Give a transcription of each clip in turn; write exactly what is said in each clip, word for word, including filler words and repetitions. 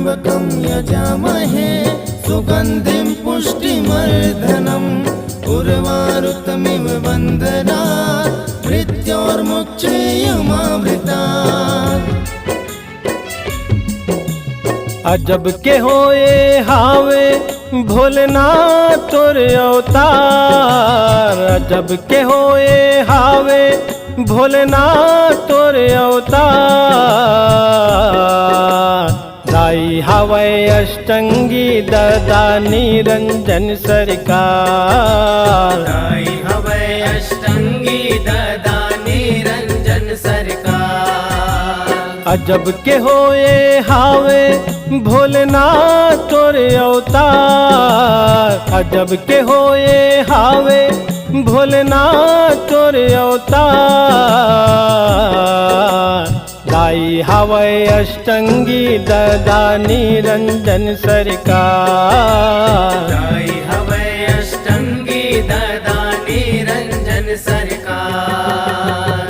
त्र्यम्बकं यजामहे सुगन्धिं पुष्टिवर्धनम्। उर्वारुकमिव बन्धनान् मृत्योर्मुक्षेयुमामृतात्। अजब के होए हावे भोलेनाथ तोर अवतार, अजब के होए हावे भोलेनाथ तोर अवतार। दाई हवय अष्टंगी ददा निरंजन सरकार। दाई हवय अष्टंगी ददा निरंजन सरकार। अजब के होए हावे भोलेनाथ तोर अवतार, अजब के होए हावे भोलेनाथ तोर अवतार। दाई हवय अष्टंगी ददा निरंजन सरकार। दाई हवय अष्टंगी ददा निरंजन सरकार।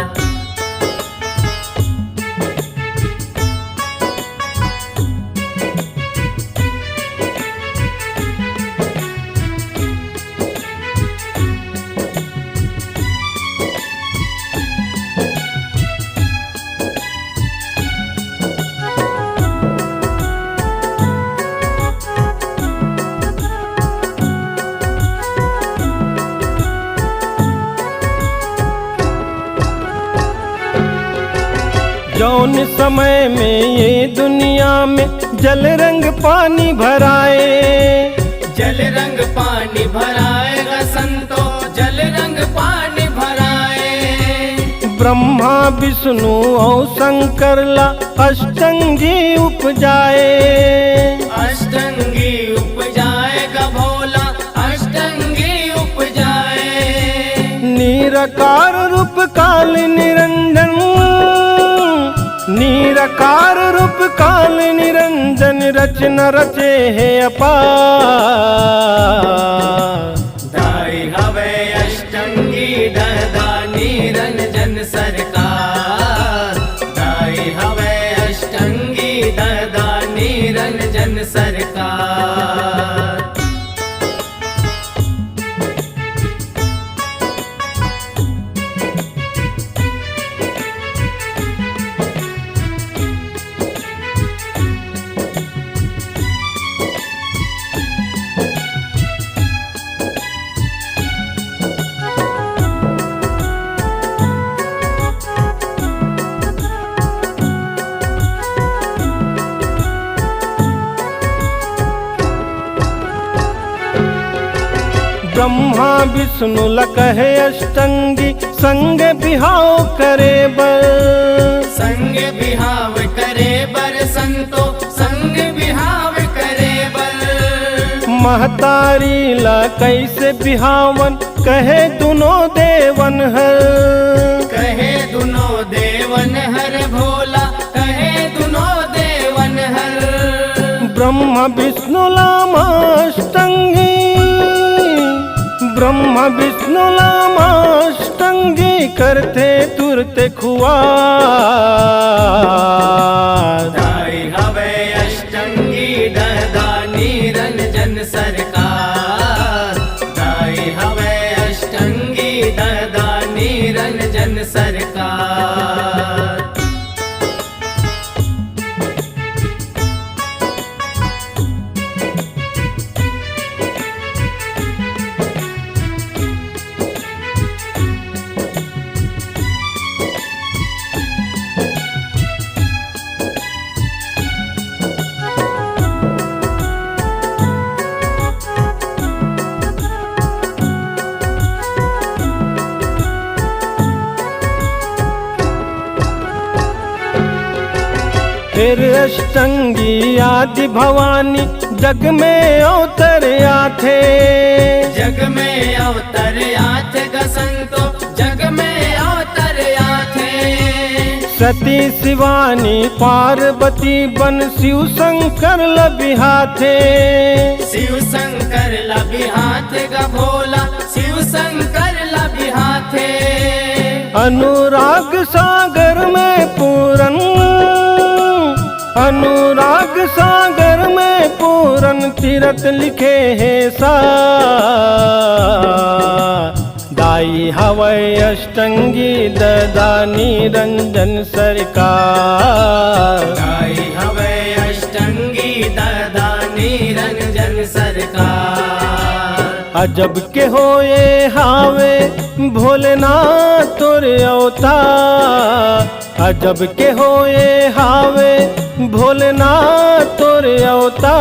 जौन समय में ये दुनिया में जल रंग पानी भराए, जल रंग पानी भराए गा संतो, जल रंग पानी भराए। ब्रह्मा विष्णु अउ शंकर ला अष्टंगी उपजाए। अष्टंगी उपजाए गा भोला, अष्टंगी उपजाए। निराकार रूप काल निरंजन, निराकार रूप काल निरंजन रचना रचे हे अपार। दाई हवे अष्टंगी ददा निरंजन सरकार। दाई हवे अष्टंगी ददा निरंजन सरकार। ब्रह्मा विष्णु ल कहे अष्टंगी संग बिहाव करे बर। संग बिहाव करे बर संतो, संग बिहाव करे बर। महतारी ला कैसे बिहावन कहे दुनो देवन हर। कहे दुनो देवन हर भोला, कहे दुनो देवन हर। ब्रह्मा विष्णु ला मां अष्टंगी, ब्रह्मा विष्णु ला मां अष्टंगी करथे तुरत खुआर। दाई हवे अष्टंगी ददा निरंजन सरकार। दाई हवे अष्टंगी ददा निरंजन सरकार। फेर अष्टंगी आदि भवानी जग में अवतर आथे। जग में अवतर आथे ग संतो, जग में अवतर आथे। सती शिवानी पार्वती बन शिव शंकर ल बिहाथे। शिव शंकर ल बिहाथे ग भोला, शिव शंकर ल बिहाथे। अनुराग सागर में पूरन, अनुराग सागर लिखे हे सा। दाई हवय अष्टंगी ददा निरंजन सरकार। दाई हवय अष्टंगी ददा निरंजन सरकार। अजब के होए हावे भोलेनाथ तोर अवतार। अजब के होए हावे भोलेनाथ तोर अवतार।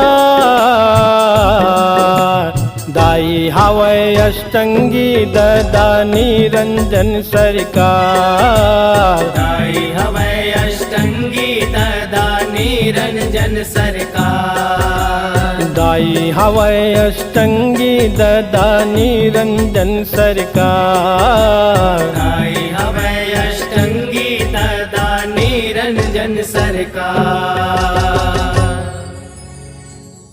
दाई हवय अष्टंगी ददा निरंजन सरकार। दाई हवय अष्टंगी ददा निरंजन सरकार। दाई हवय अष्टंगी ददा निरंजन सरकार। दाई हवय अष्टंगी ददा निरंजन सरकार।